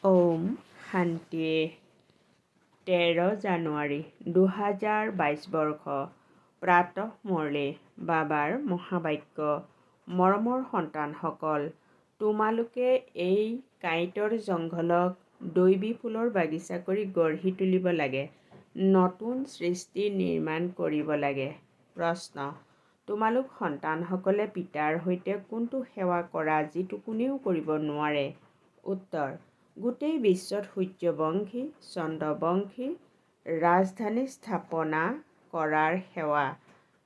ঔম শান্তি। 13 জানুৱাৰী 2022 বৰ্ষ, প্ৰাতঃ মুৰলী, বাবাৰ মহাবাক্য। মৰমৰ সন্তানসকল, তোমালোকে এই কাঁইটৰ জংঘলক দৈৱী ফুলৰ বাগিচা কৰি গঢ়ি তুলিব লাগে, নতুন সৃষ্টি নিৰ্মাণ কৰিব লাগে। প্ৰশ্ন, তোমালোক সন্তানসকলে পিতাৰ সৈতে কোনটো সেৱা কৰা যিটো কোনেও কৰিব নোৱাৰে? উত্তৰ, গোটেই বিশ্বত সূৰ্যবংশী, চন্দ্ৰবংশী ৰাজধানী স্থাপনা কৰাৰ সেৱা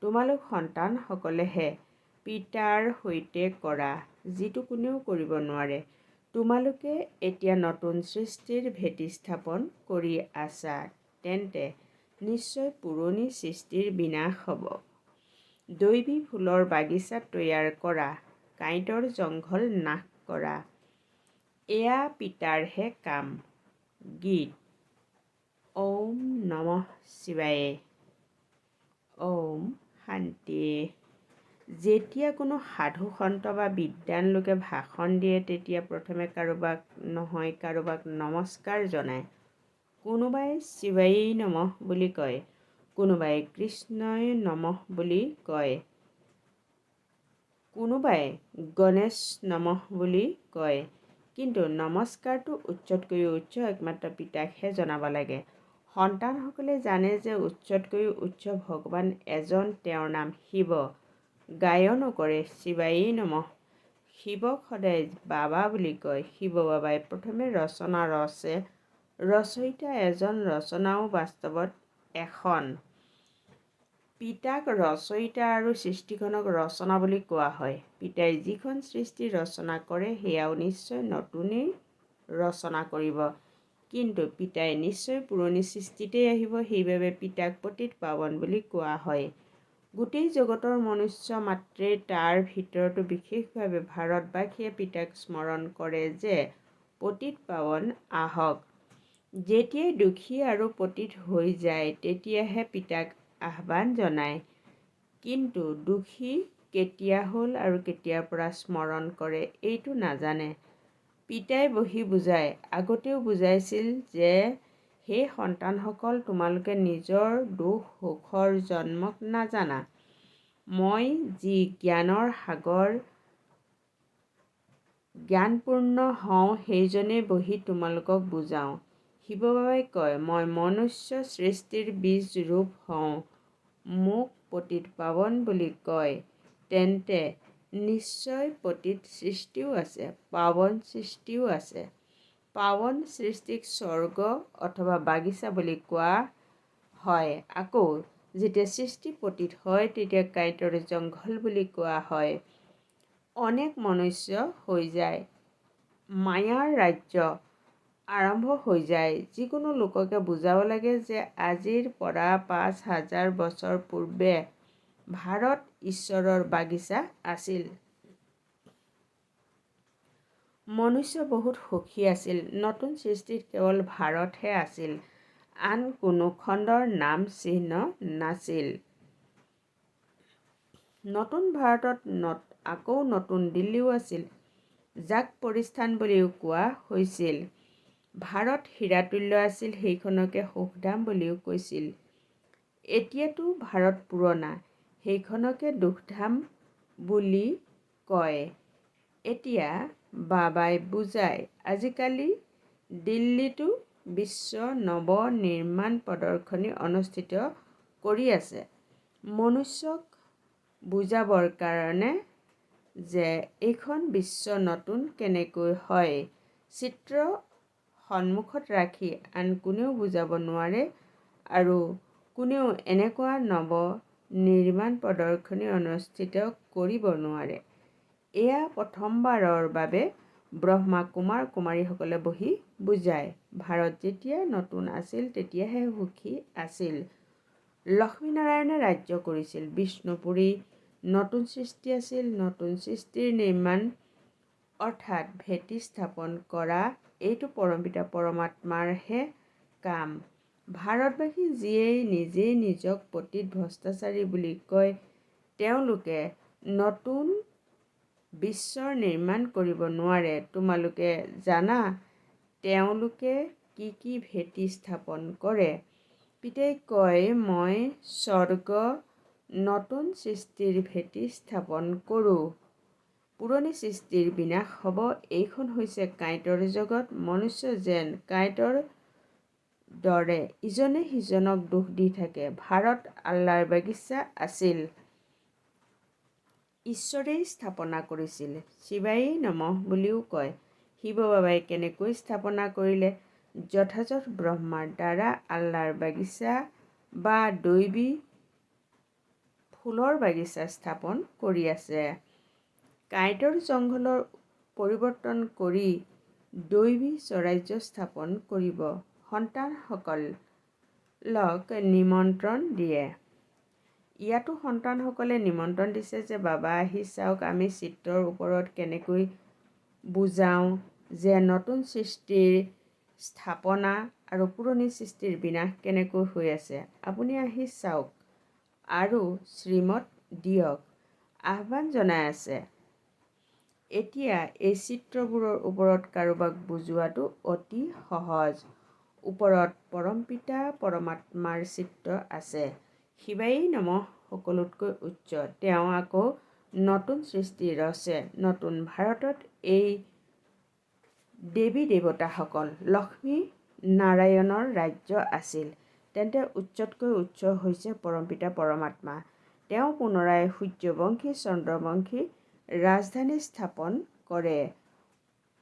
তোমালোক সন্তানসকলেহে পিতাৰ সৈতে কৰা, যিটো কোনেও কৰিব নোৱাৰে। তোমালোকে এতিয়া নতুন সৃষ্টিৰ ভেটি স্থাপন কৰি আছা, তেন্তে নিশ্চয় পুৰণি সৃষ্টিৰ বিনাশ হ'ব। দৈৱী ফুলৰ বাগিচা তৈয়াৰ কৰা, কাঁইটৰ জংঘল নাশ কৰা, এয়া পিতাৰহে কাম। গীত, ঔম নমঃ শিৱায়। ঔম শান্তি। যেতিয়া কোনো সাধু সন্ত বা বিদ্বান লোকে ভাষণ দিয়ে, তেতিয়া প্ৰথমে কাৰোবাক নহয় কাৰোবাক নমস্কাৰ জনায়। কোনোবাই শিৱায় নমঃ বুলি কয়, কোনোবাই কৃষ্ণই নমঃ বুলি কয়, কোনোবাই গণেশ নমঃ বুলি কয়। কিন্তু নমস্কাৰটো উচ্চতকৈও উচ্চ একমাত্ৰ পিতাকহে জনাব লাগে। সন্তানসকলে জানে যে উচ্চতকৈও উচ্চ ভগৱান এজন, তেওঁৰ নাম শিৱ। গায়নো কৰে শিৱায় নমঃ। শিৱক সদায় বাবা বুলি কয়। শিৱ বাবাই প্ৰথমে ৰচনা ৰচে। ৰচয়িতা এজন, ৰচনাও বাস্তৱত এখন। পিতাক ৰচয়িতা আৰু সৃষ্টিখনক ৰচনা বুলি কোৱা হয়। পিতাই যিখন সৃষ্টি ৰচনা কৰে সেয়াও নিশ্চয় নতুনেই ৰচনা কৰিব। কিন্তু পিতাই নিশ্চয় পুৰণি সৃষ্টিতেই আহিব, সেইবাবে পিতাক পতিত পাৱন বুলি কোৱা হয়। গোটেই জগতৰ মনুষ্য মাত্ৰেই, তাৰ ভিতৰতো বিশেষভাৱে ভাৰতবাসীয়ে পিতাক স্মৰণ কৰে যে পতিত পাৱন আহক। যেতিয়াই দুখী আৰু পতিত হৈ যায় তেতিয়াহে পিতাক আহ্বান জনায়। কিন্তু দুখী কেতিয়া হ'ল আৰু কেতিয়াৰ পৰা স্মৰণ কৰে এইটো নাজানে। পিতাই বহি বুজায়, আগতেও বুজাইছিল যে হে সন্তানসকল, তোমালোকে নিজৰ দুখ সুখৰ জন্মক নাজানা। মই যি জ্ঞানৰ সাগৰ, জ্ঞানপূৰ্ণ হওঁ, সেইজনেই বহি তোমালোকক বুজাওঁ। শিৱ বাবাই কয়, মই মনুষ্য সৃষ্টিৰ বীজ ৰূপ হওঁ, মোক পতিত পাৱন বুলি কয়। তেন্তে নিশ্চয় পতিত সৃষ্টিও আছে, পাৱন সৃষ্টিও আছে। পাৱন সৃষ্টিক স্বৰ্গ অথবা বাগিচা বুলি কোৱা হয়। আকৌ যেতিয়া সৃষ্টি পতিত হয় তেতিয়া কাঁইটৰ জংঘল বুলি কোৱা হয়। অনেক মনুষ্য হৈ যায়, মায়াৰ ৰাজ্য আৰম্ভ হৈ যায়। যিকোনো লোককে বুজাব লাগে যে আজিৰ পৰা 5000 বছৰ পূৰ্বে ভাৰত ঈশ্বৰৰ বাগিচা আছিল। মনুষ্য বহুত সুখী আছিল। নতুন সৃষ্টিত কেৱল ভাৰতহে আছিল, আন কোনো খণ্ডৰ নাম চিহ্ন নাছিল। নতুন ভাৰতত আকৌ নতুন দিল্লীও আছিল, যাক পৰিস্থান বুলিও কোৱা হৈছিল। ভাৰত হীৰাতুল্য আছিল, সেইখনকে সুখধাম বুলিও কৈছিল। এতিয়াতো ভাৰত পুৰণা, সেইখনকে দুখধাম বুলি কয়। এতিয়া বাবাই বুজায়, আজিকালি দিল্লীতো বিশ্ব নৱ নিৰ্মাণ প্ৰদৰ্শনী অনুষ্ঠিত কৰি আছে। মনুষ্যক বুজাবৰ কাৰণে যে এইখন বিশ্ব নতুন কেনেকৈ হয়, চিত্ৰ সন্মুখত ৰাখি আন কোনেও বুজাব নোৱাৰে আৰু কোনেও এনেকুৱা নৱ নিৰ্মাণ প্ৰদৰ্শনী অনুষ্ঠিত কৰিব নোৱাৰে। এয়া প্ৰথমবাৰৰ বাবে ব্ৰহ্মা কুমাৰ কুমাৰীসকলে বহি বুজায়। ভাৰত যেতিয়া নতুন আছিল তেতিয়াহে সুখী আছিল। লক্ষ্মীনাৰায়ণে ৰাজ্য কৰিছিল। বিষ্ণুপুৰী নতুন সৃষ্টি আছিল। নতুন সৃষ্টিৰ নিৰ্মাণ অৰ্থাৎ ভেটি স্থাপন কৰা এইটো পৰমপিতা পৰমাত্মাৰহে কাম। ভাৰতবাসী যিয়েই নিজেই নিজক পতিত ভ্ৰষ্টাচাৰী বুলি কয়, তেওঁলোকে নতুন বিশ্বৰ নিৰ্মাণ কৰিব নোৱাৰে। তোমালোকে জানা তেওঁলোকে কি কি ভেটি স্থাপন কৰে। পিতাই কয়, মই স্বৰ্গ নতুন সৃষ্টিৰ ভেটি স্থাপন কৰোঁ। পুৰণি সৃষ্টিৰ বিনাশ হ'ব। এইখন হৈছে কাঁইটৰ জগত। মনুষ্য যেন কাঁইটৰ দৰে ইজনে সিজনক দুখ দি থাকে। ভাৰত আল্লাৰ বাগিচা আছিল। ঈশ্বৰেই স্থাপনা কৰিছিল। শিৱায়ে নমঃ বুলিও কয়। শিৱবাবাই কেনেকৈ স্থাপনা কৰিলে? যথাযথ ব্ৰহ্মাৰ দ্বাৰা আল্লাৰ বাগিচা বা দৈৱী ফুলৰ বাগিচা স্থাপন কৰি আছে। কাঁইটৰ জংঘলৰ পৰিৱৰ্তন কৰি দৈৱী স্বৰাজ্য স্থাপন কৰিব। সন্তানসকলক নিমন্ত্ৰণ দিয়ে। ইয়াতো সন্তানসকলে নিমন্ত্ৰণ দিছে যে বাবা আহি চাওক আমি চিত্ৰৰ ওপৰত কেনেকৈ বুজাওঁ যে নতুন সৃষ্টিৰ স্থাপনা আৰু পুৰণি সৃষ্টিৰ বিনাশ কেনেকৈ হৈ আছে। আপুনি আহি চাওক আৰু শ্ৰীমত দিয়ক। আহ্বান জনাই আছে। এতিয়া এই চিত্ৰবোৰৰ ওপৰত কাৰোবাক বুজোৱাটো অতি সহজ। ওপৰত পৰমপিতা পৰমাত্মাৰ চিত্ৰ আছে। শিৱায়ে নমঃ সকলোতকৈ উচ্চ। তেওঁ আকৌ নতুন সৃষ্টি ৰচে। নতুন ভাৰতত এই দেৱী-দেৱতাসকল লক্ষ্মী-নাৰায়ণৰ ৰাজ্য আছিল। তেন্তে উচ্চতকৈ উচ্চ হৈছে পৰমপিতা পৰমাত্মা। তেওঁ পুনৰাই সূৰ্যবংশী, চন্দ্ৰবংশী ৰাজধানী স্থাপন কৰে।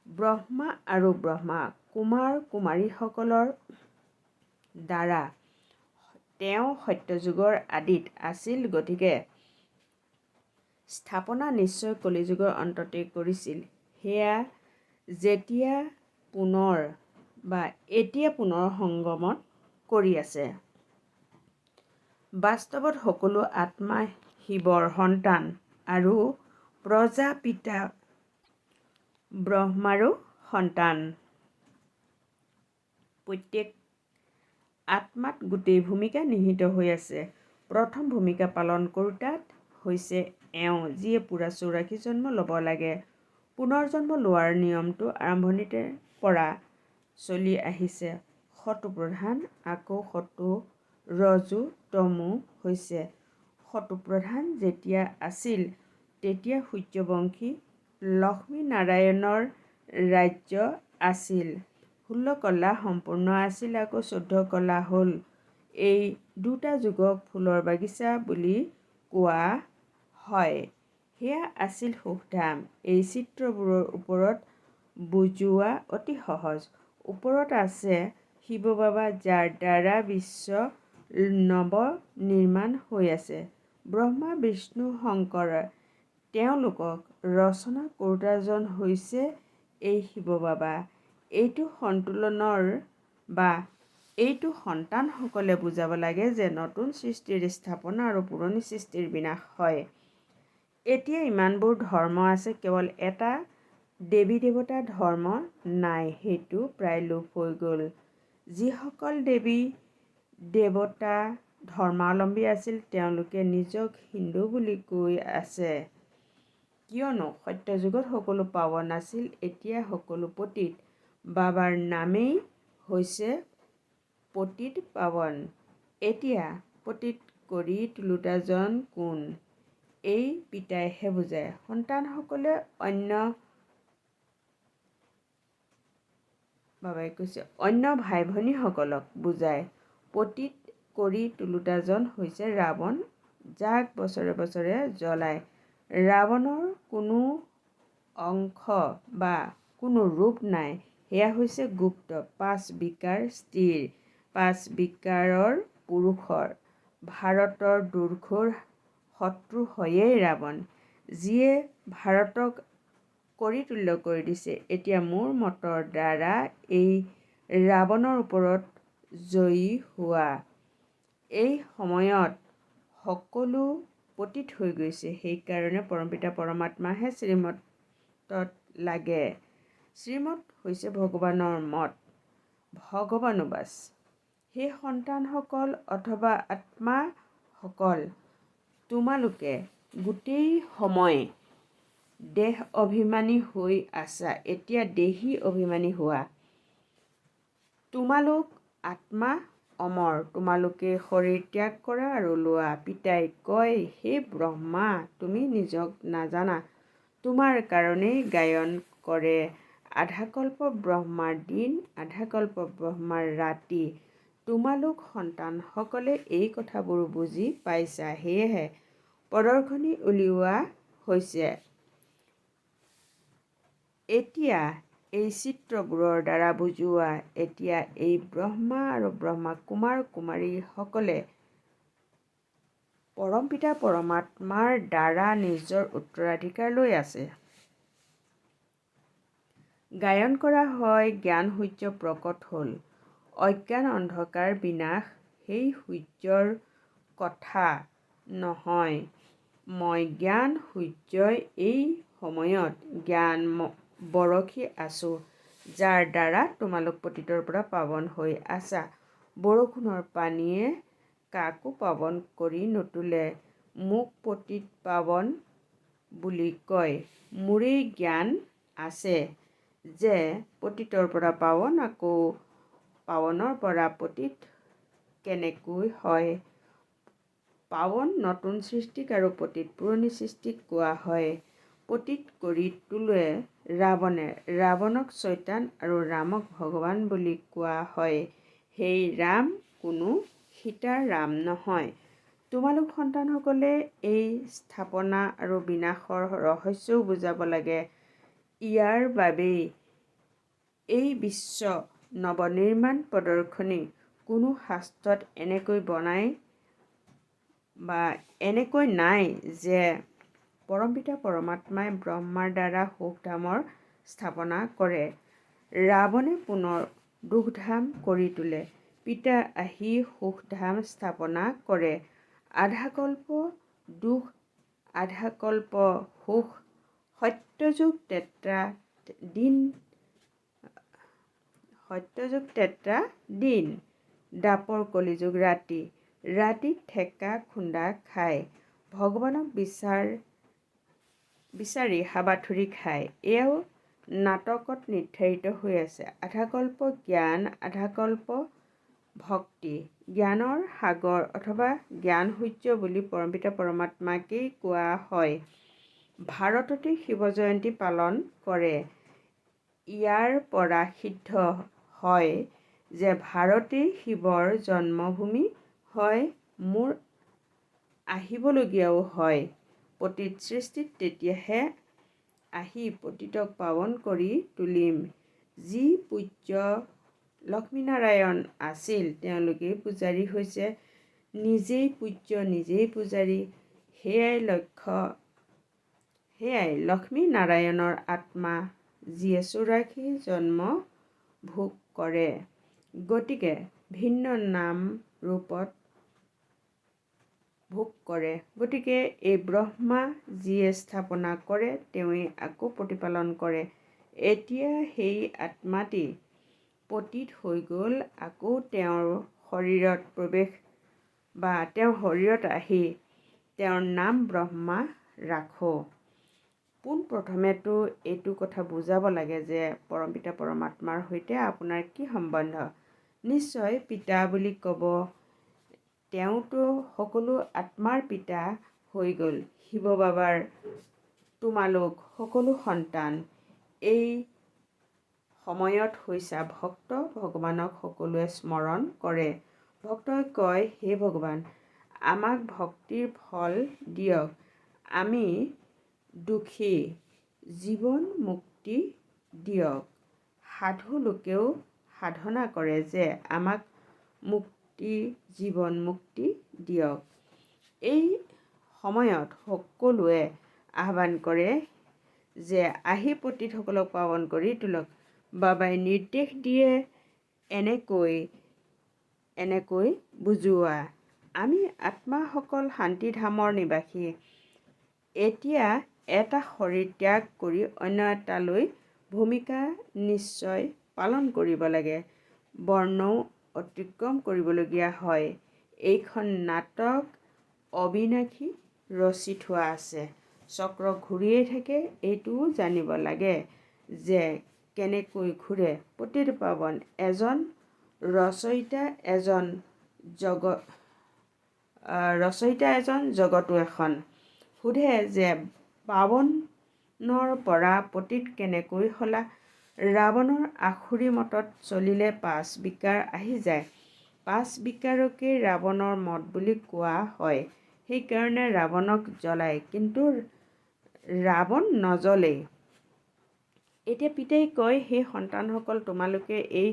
ব্ৰহ্মা আৰু ব্ৰহ্মা কুমাৰ-কুমাৰীসকলৰ দ্বাৰা তেওঁ সত্যযুগৰ আদিত আছিল গতিকে স্থাপনা নিশ্চয় কলিযুগৰ অন্ততেই কৰিছিল। সেয়া যেতিয়া পুনৰ বা এতিয়া পুনৰ সংগমত কৰি আছে। বাস্তৱত সকলো আত্মা শিৱৰ সন্তান আৰু প্ৰজাপিতা ব্ৰহ্মাৰো সন্তান। প্ৰত্যেক আত্মাত গোটেই ভূমিকা নিহিত হৈ আছে। প্ৰথম ভূমিকা পালন কৰোঁতা হৈছে এওঁ যিয়ে পূৰা 84 জন্ম ল'ব লাগে। পুনৰ্জন্ম লোৱাৰ নিয়মটো আৰম্ভণিৰে পৰা চলি আহিছে। সতোপ্ৰধান আকৌ সতো, ৰজো, তমো হৈছে। সতোপ্ৰধান যেতিয়া আছিল তেতিয়া সূৰ্যবংশী লক্ষ্মী-নাৰায়ণৰ ৰাজ্য আছিল। 16 কলা সম্পূৰ্ণ আছিল আকৌ 14 কলা হ'ল। এই দুটা যুগক ফুলৰ বাগিচা বুলি কোৱা হয়। সেয়া আছিল সুখধাম। এই চিত্ৰবোৰৰ ওপৰত বুজোৱা অতি সহজ। ওপৰত আছে শিৱবাবা যাৰ দ্বাৰা বিশ্ব নৱ নিৰ্মাণ হৈ আছে। ব্ৰহ্মা, বিষ্ণু, শংকৰ তেওঁলোকক ৰচনা কৰোঁতাজন হৈছে এই শিৱবাবা। এইটো সন্তুলনৰ বা এইটো সন্তানসকলে বুজাব লাগে যে নতুন সৃষ্টিৰ স্থাপনা আৰু পুৰণি সৃষ্টিৰ বিনাশ হয়। এতিয়া ইমানবোৰ ধৰ্ম আছে কেৱল এটা দেৱী-দেৱতা ধৰ্ম নাই, সেইটো প্ৰায় লোপ হৈ গ'ল। যিসকল দেৱী-দেৱতা ধৰ্মাৱলম্বী আছিল তেওঁলোকে নিজক হিন্দু বুলি কৈ আছে। কিয়নো সত্যযুগত সকলো পাৱন আছিল, এতিয়া সকলো পতিত। বাবাৰ নামেই হৈছে পতিত-পাৱন। এতিয়া পতিত কৰি তোলোঁতাজন কোন? এই পিতাইহে বুজায়। সন্তানসকলে অন্য বাবাই কৈছে অন্য ভাই-ভনীসকলক বুজায়। পতিত কৰি তোলোঁতাজন হৈছে ৰাৱণ, যাক বছৰে বছৰে জ্বলায়। ৰাৱণৰ কোনো অংশ বা কোনো ৰূপ নাই। সেয়া হৈছে গুপ্ত। পাঁচ বিকাৰ স্ত্ৰীৰ, পাঁচ বিকাৰৰ পুৰুষৰ। ভাৰতৰ দুৰ্ঘোৰ শত্ৰু হয়েই ৰাৱণ, যিয়ে ভাৰতক কড়িতুল্য কৰি দিছে। এতিয়া মোৰ মতৰ দ্বাৰা এই ৰাৱণৰ ওপৰত জয়ী হোৱা। এই সময়ত সকলো পতিত হৈ গৈছে, সেইকাৰণে পৰমপিতা পৰমাত্মাহে শ্ৰীমতত লাগে। শ্ৰীমত হৈছে ভগৱানৰ মত, ভগৱানুবাচ। হে সন্তানসকল অথবা আত্মাসকল, তোমালোকে গোটেই সময় দেহ-অভিমানী হৈ আছা, এতিয়া দেহী অভিমানী হোৱা। তোমালোক আত্মা অমৰ। তোমালোকে শৰীৰ ত্যাগ কৰা আৰু লোৱা। পিতাই কয়, হে ব্ৰহ্মা, তুমি নিজক নাজানা। তোমাৰ কাৰণেই গায়ন কৰে, আধাকল্প ব্ৰহ্মাৰ দিন, আধাকল্প ব্ৰহ্মাৰ ৰাতি। তোমালোক সন্তানসকলে এই কথাবোৰ বুজি পাইছা, সেয়েহে প্ৰদৰ্শনী উলিওৱা হৈছে। এতিয়া এই চিত্ৰবোৰৰ দ্বাৰা বুজোৱা। এতিয়া এই ব্ৰহ্মা আৰু ব্ৰহ্মা কুমাৰ কুমাৰীসকলে পৰমপিতা পৰমাত্মাৰ দ্বাৰা নিজৰ উত্তৰাধিকাৰ লৈ আছে। গায়ন কৰা হয়, জ্ঞান সূৰ্য প্ৰকট হ'ল। অজ্ঞান অন্ধকাৰ বিনাশ, সেই সূৰ্যৰ কথা নহয়। মই জ্ঞান সূৰ্যই এই সময়ত জ্ঞান বৰষি আছোঁ, যাৰ দ্বাৰা তোমালোক পতিতৰ পৰা পাৱন হৈ আছা। বৰষুণৰ পানীয়ে কাকো পাৱন কৰি নোতোলে। মোক পতিত পাৱন বুলি কয়। মোৰেই জ্ঞান আছে যে পতিতৰ পৰা পাৱন আকৌ পাৱনৰ পৰা পতিত কেনেকৈ হয়। পাৱন নতুন সৃষ্টিক আৰু পতিত পুৰণি সৃষ্টিক কোৱা হয়। পতিত কৰি তোলে ৰাৱণে। ৰাৱণক চয়তান আৰু ৰামক ভগৱান বুলি কোৱা হয়। সেই ৰাম কোনো সীতাৰ ৰাম নহয়। তোমালোক সন্তানসকলে এই স্থাপনা আৰু বিনাশৰ ৰহস্যও বুজাব লাগে। ইয়াৰ বাবেই এই বিশ্ব নৱনিৰ্মাণ প্ৰদৰ্শনী কোনো শাস্ত্ৰত এনেকৈ বনাই বা এনেকৈ নাই যে পৰমপিতা পৰমাত্মাই ব্ৰহ্মাৰ দ্বাৰা সুখধামৰ স্থাপনা কৰে। ৰাৱণে পুনৰ দুখধাম কৰি তোলে। পিতা আহি সুখধাম স্থাপনা কৰে। আধাকল্প দুখ, আধাকল্প সুখ। সত্যযুগ ত্ৰেতা দিন, সত্যযুগ ত্ৰেতা দিন, দ্বাপৰ কলিযুগ ৰাতি। ৰাতিত ঠেকা খুন্দা খায়। ভগৱানক বিচাৰি হাবাথুৰি খায়। এয়াও নাটকত নিৰ্ধাৰিত হৈ আছে। আধাকল্প জ্ঞান, আধাকল্প ভক্তি। জ্ঞানৰ সাগৰ অথবা জ্ঞান সূৰ্য বুলি পৰমপিতা পৰমাত্মাকেই কোৱা হয়। ভাৰততে শিৱ জয়ন্তী পালন কৰে। ইয়াৰ পৰা সিদ্ধ হয় যে ভাৰতেই শিৱৰ জন্মভূমি হয়, মোৰ আহিবলগীয়াও হয়। পতিত সৃষ্টিত তেতিয়াহে আহি পতিতক পাৱন কৰি তুলিম। যি পূজ্য লক্ষ্মীনাৰায়ণ আছিল, তেওঁলোকেই পূজাৰী হৈছে। নিজেই পূজ্য, নিজেই পূজাৰী। সেয়াই লক্ষ্য, সেয়াই লক্ষ্মী নাৰায়ণৰ আত্মা, যিয়ে 84 জন্ম ভোগ কৰে। গতিকে ভিন্ন নাম ৰূপত ভোগ কৰে। গতিকে এই ব্ৰহ্মা যিয়ে স্থাপনা কৰে, তেওঁৱেই আকৌ প্ৰতিপালন কৰে। এতিয়া সেই আত্মাটি পতিত হৈ গ'ল, আকৌ তেওঁৰ শৰীৰত প্ৰৱেশ বা তেওঁৰ শৰীৰত আহি তেওঁৰ নাম ব্ৰহ্মা ৰাখোঁ। পোনপ্ৰথমেতো এইটো কথা বুজাব লাগে যে পৰমপিতা পৰমাত্মাৰ সৈতে আপোনাৰ কি সম্বন্ধ। নিশ্চয় পিতা বুলি ক'ব। তেওঁতো সকলো আত্মাৰ পিতা হৈ গ'ল। শিৱ বাবাৰ তোমালোক সকলো সন্তান। এই সময়ত হৈছা ভক্ত। ভগৱানক সকলোৱে স্মৰণ কৰে। ভক্তই কয়, হে ভগৱান, আমাক ভক্তিৰ ফল দিয়ক। আমি দুখী, জীৱন মুক্তি দিয়ক। সাধু লোকেও সাধনা কৰে যে আমাক মুক্তি, জীৱন মুক্তি দিয়ক। এই সময়ত সকলোৱে আহ্বান কৰে যে আহি পতিতসকলক পাৱন কৰি তোলক। বাবাই নিৰ্দেশ দিয়ে, এনেকৈ এনেকৈ বুজোৱা। আমি আত্মাসকল শান্তিধামৰ নিবাসী। এতিয়া এটা শৰীৰ ত্যাগ কৰি অন্য এটালৈ ভূমিকা নিশ্চয় পালন কৰিব লাগে। বৰ্ণও অতিক্ৰম কৰিবলগীয়া হয়। এইখন নাটক অবিনাশী ৰচি থোৱা আছে। চক্ৰ ঘূৰিয়েই থাকে। এইটোও জানিব লাগে যে কেনেকৈ ঘূৰে। পতিত পাৱন এজন ৰচয়িতা এজন ৰচয়িতা এজন, জগতো এখন। সোধে যে পাৱনৰ পৰা পতিত কেনেকৈ হ'লা? ৰাৱণৰ আসুৰি মতত চলিলে 5 বিকাৰ আহি যায়। 5 বিকাৰকেই ৰাৱণৰ মত বুলি কোৱা হয়। সেইকাৰণে ৰাৱণক জ্বলায়, কিন্তু ৰাৱণ নজ্বলেই। এতিয়া পিতাই কয়, সেই সন্তানসকল, তোমালোকে এই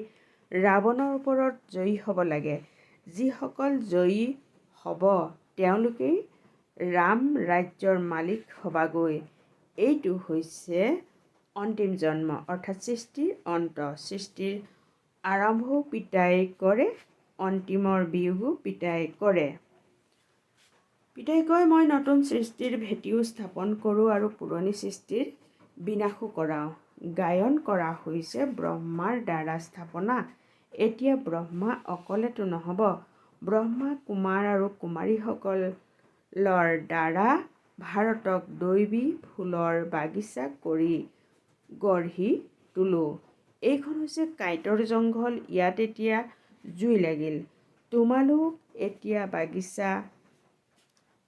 ৰাৱণৰ ওপৰত জয়ী হ'ব লাগে। যিসকল জয়ী হ'ব তেওঁলোকেই ৰাম ৰাজ্যৰ মালিক হ'বাগৈ। এইটো হৈছে অন্তিম জন্ম, অৰ্থাৎ সৃষ্টিৰ অন্ত। সৃষ্টিৰ আৰম্ভও পিতাই কৰে, অন্তিমৰ বিয়োগো পিতাই কৰে। পিতাই কয়, মই নতুন সৃষ্টিৰ ভেটিও স্থাপন কৰোঁ আৰু পুৰণি সৃষ্টিৰ বিনাশো কৰাওঁ। গায়ন কৰা হৈছে ব্ৰহ্মাৰ দ্বাৰা স্থাপনা। এতিয়া ব্ৰহ্মা অকলেতো নহ'ব। ব্ৰহ্মা কুমাৰ আৰু কুমাৰীসকলৰ দ্বাৰা ভাৰতক দৈৱী ফুলৰ বাগিচা কৰি গঢ়ি তোলোঁ। এইখন হৈছে কাঁইটৰ জংঘল, ইয়াত এতিয়া জুই লাগিল। তোমালোক এতিয়া বাগিচা,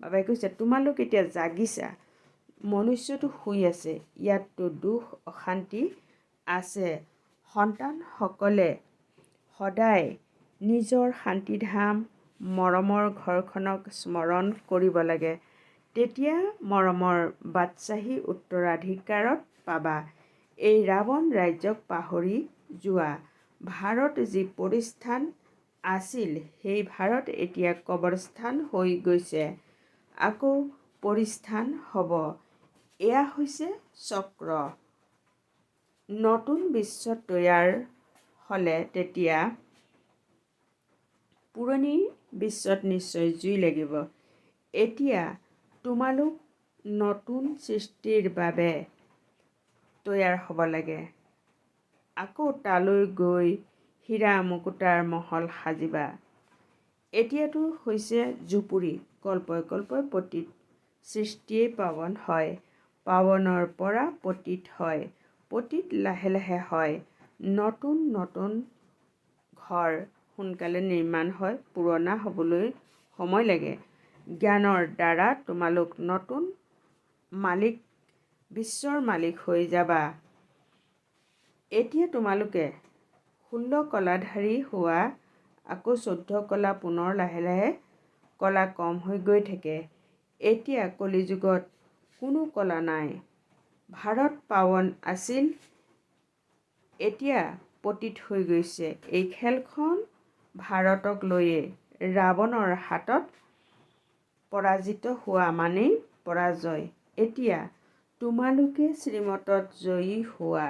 বাবাই কৈছে তোমালোক এতিয়া জাগিছা। মনুষ্যটো শুই আছে, ইয়াততো দুখ অশান্তি আছে। সন্তানসকলে সদায় নিজৰ শান্তিধাম মৰমৰ ঘৰখনক স্মৰণ কৰিব লাগে। তেতিয়া মৰমৰ বাদশ্বাহী উত্তৰাধিকাৰত পাবা। এই ৰাৱণ ৰাজ্যক পাহৰি যোৱা। ভাৰত যি পৰিস্থান আছিল, সেই ভাৰত এতিয়া কবৰস্থান হৈ গৈছে, আকৌ পৰিস্থান হ'ব। এয়া হৈছে চক্ৰ। নতুন বিশ্ব তৈয়াৰ হ'লে তেতিয়া পুৰণি বিশ্বত নিশ্চয় জুই লাগিব। এতিয়া তোমালোক নতুন সৃষ্টিৰ বাবে তৈয়াৰ হ'ব লাগে। আকৌ তালৈ গৈ হীৰা মুকুতাৰ মহল সাজিবা। এতিয়াতো হৈছে জুপুৰি। কল্পই কল্পই পতিত সৃষ্টিয়েই পাৱন হয়। পাৱনৰ পৰা পতিত হয়, পতিত লাহে লাহে হয়। নতুন নতুন ঘৰ সোনকালে নিৰ্মাণ হয়, পুৰণা হ'বলৈ সময় লাগে। জ্ঞানৰ দ্বাৰা তোমালোক নতুন মালিক, বিশ্বৰ মালিক হৈ যাবা। এতিয়া তোমালোকে 16 কলাধাৰী হোৱা, আকৌ 14 কলা, পুনৰ লাহে লাহে কলা কম হৈ গৈ থাকে। এতিয়া কলিযুগত কোনো কলা নাই। ভাৰত পাৱন আছিল, এতিয়া পতিত হৈ গৈছে। এই খেলখন ভাৰতক লৈয়ে। ৰাৱণৰ হাতত পৰাজিত হোৱা মানেই পৰাজয়। এতিয়া তোমালোকে শ্ৰীমতত জয়ী হোৱা।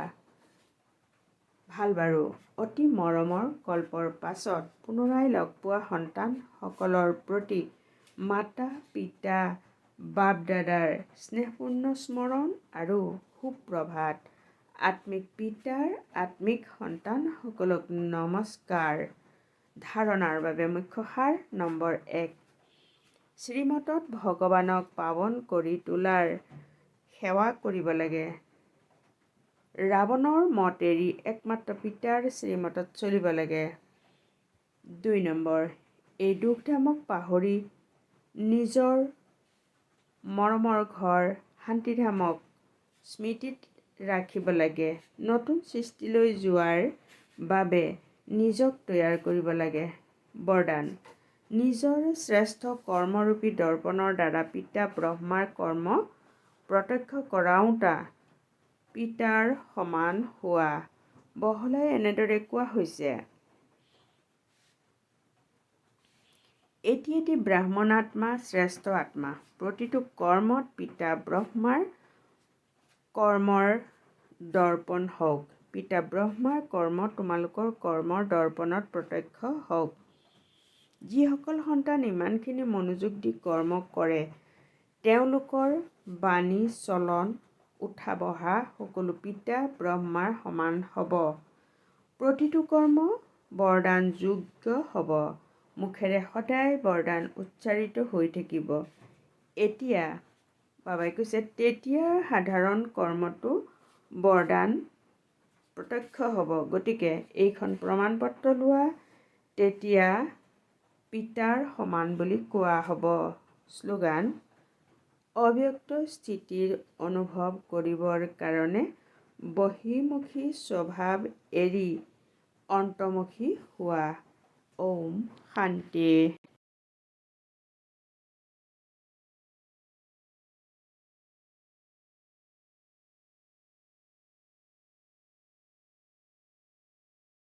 ভাল বাৰু, অতি মৰমৰ কল্পৰ পাছত পুনৰাই লগ পোৱা সন্তানসকলৰ প্ৰতি মাতা পিতা বাপ দাদাৰ স্নেহপূৰ্ণ স্মৰণ আৰু সুপ্ৰভাত। আত্মিক পিতাৰ আত্মিক সন্তানসকলক নমস্কাৰ। ধাৰণাৰ বাবে মুখ্য সাৰ নম্বৰ 1, শ্ৰীমতত ভগৱানক পাৱন কৰি তোলাৰ সেৱা কৰিব লাগে। ৰাৱণৰ মত এৰি একমাত্ৰ পিতাৰ শ্ৰীমতত চলিব লাগে। 2 নম্বৰ, এই দুখধামক পাহৰি নিজৰ মৰমৰ ঘৰ শান্তিধামক স্মৃতিত ৰাখিব লাগে। নতুন সৃষ্টিলৈ যোৱাৰ বাবে নিজক তৈয়াৰ কৰিব লাগে। বৰদান, নিজৰ শ্ৰেষ্ঠ কৰ্মৰূপী দৰ্পণৰ দ্বাৰা পিতা ব্ৰহ্মাৰ কৰ্ম প্ৰত্যক্ষ কৰাওঁতা পিতাৰ সমান হোৱা। বহলাই এনেদৰে কোৱা হৈছে, এটি এটি ব্ৰাহ্মণ আত্মা শ্ৰেষ্ঠ আত্মা। প্ৰতিটো কৰ্মত পিতা ব্ৰহ্মাৰ কৰ্মৰ দৰ্পণ হওক। পিতা ব্ৰহ্মাৰ কৰ্ম তোমালোকৰ কৰ্মৰ দৰ্পণত প্ৰত্যক্ষ হওক। যিসকল সন্তান ইমানখিনি মনোযোগ দি কৰ্ম কৰে, তেওঁলোকৰ বাণী, চলন, উঠা বহা সকলো পিতা ব্ৰহ্মাৰ সমান হ'ব। প্ৰতিটো কৰ্ম বৰদান যোগ্য হ'ব। মুখেৰে সদায় বৰদান উচ্চাৰিত হৈ থাকিব। এতিয়া বাবাই কৈছে, তেতিয়া সাধাৰণ কৰ্মটো বৰদান প্ৰত্যক্ষ হ'ব। গতিকে এইখন প্ৰমাণপত্ৰ লোৱা তেতিয়া পিতাৰ সমান বুলি কোৱা হ'ব। শ্লোগান: অব্যক্ত স্থিতিৰ অনুভৱ কৰিবৰ কাৰণে বহিৰ্মুখী স্বভাৱ এৰি অন্তৰ্মুখী হোৱা। ঔম শান্তি।